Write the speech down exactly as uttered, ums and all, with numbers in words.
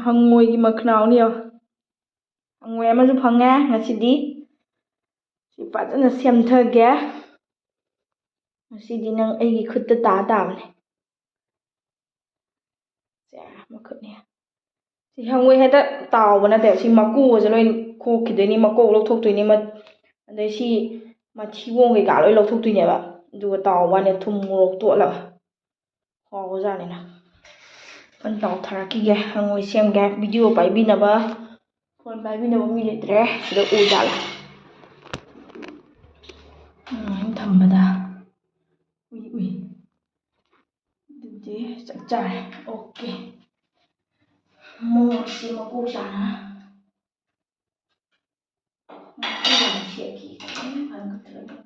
ꯍꯪꯉꯣꯏꯒꯤ ꯃꯈꯅꯥꯎꯅꯤ ꯌꯦꯡꯉꯣ꯫ ꯍꯪꯉꯣꯏ ꯑꯃꯁꯨ ꯐꯪꯉꯦ ꯉꯁꯤꯗꯤ꯫ ꯁꯤ ꯐꯖꯅ ꯁꯦꯝꯊꯒꯦ꯫ ꯉꯁꯤꯗꯤ ꯅꯪ ꯑꯩꯒꯤ ꯈꯨꯠꯇ ꯇꯥ ꯇꯥꯕꯅꯦ꯫ ꯁꯦ, ꯃꯈꯨꯠꯅꯦ꯫ ꯁꯤ ꯍꯪꯉꯣꯏ ꯍꯦꯛꯇ ꯇꯥꯎꯕ ꯅꯠꯇꯦꯕ꯫ ꯁꯤ ꯃꯀꯨꯒꯁꯦ ꯂꯣꯏ ꯈꯣꯛꯈꯤꯗꯣꯏꯅꯤ, ꯃꯀꯣꯛ ꯂꯧꯊꯣꯛꯇꯣꯏꯅꯤ, ꯃ-, ꯑꯗꯩ ꯁꯤ ꯃꯊꯤꯕꯣꯡ ꯀꯩꯀꯥ ꯂꯣꯏ ꯂꯧꯊꯣꯛꯇꯣꯏꯅꯦꯕ꯫ ꯑꯗꯨꯒ ꯇꯥꯎꯕ ꯋꯥꯅꯦ, ꯊꯨꯝ ꯃꯣꯔꯣꯛ ꯇꯣꯠꯂꯒ꯫ ꯍꯥꯎꯕꯖꯥꯠꯅꯤꯅ꯫ ꯀꯟꯅ ꯇꯥꯎꯊꯔꯛꯈꯤꯒꯦ꯫ ꯍꯪꯉꯣꯏ ꯁꯦꯝꯒꯦ꯫ ꯚꯤꯗꯤꯑꯣ ꯄꯥꯏꯕꯤꯅꯕ, ꯐꯣꯟ ꯄꯥꯏꯕꯤꯅꯕ ꯃꯤ ꯂꯩꯇ꯭ꯔꯦ꯫ ꯁꯤꯗ ꯎꯖꯥꯠꯂꯥ? ꯎꯝ, ꯊꯝꯕꯗ꯫ ꯎꯏ, ꯎꯏ꯫ ꯑꯗꯨꯗꯤ ꯆꯞ ꯆꯥꯔꯦ꯫ ꯑꯣꯀꯦ꯫ ꯃꯣꯔꯣꯛꯁꯤ ꯃꯀꯣꯛ ꯆꯥꯅ ꯃꯀꯣꯛ ꯑꯣꯏꯅ ꯁꯦꯠꯈꯤ꯫ ꯈꯤꯇꯪ ꯐꯟꯒꯠꯇ꯭ꯔꯗꯤ꯫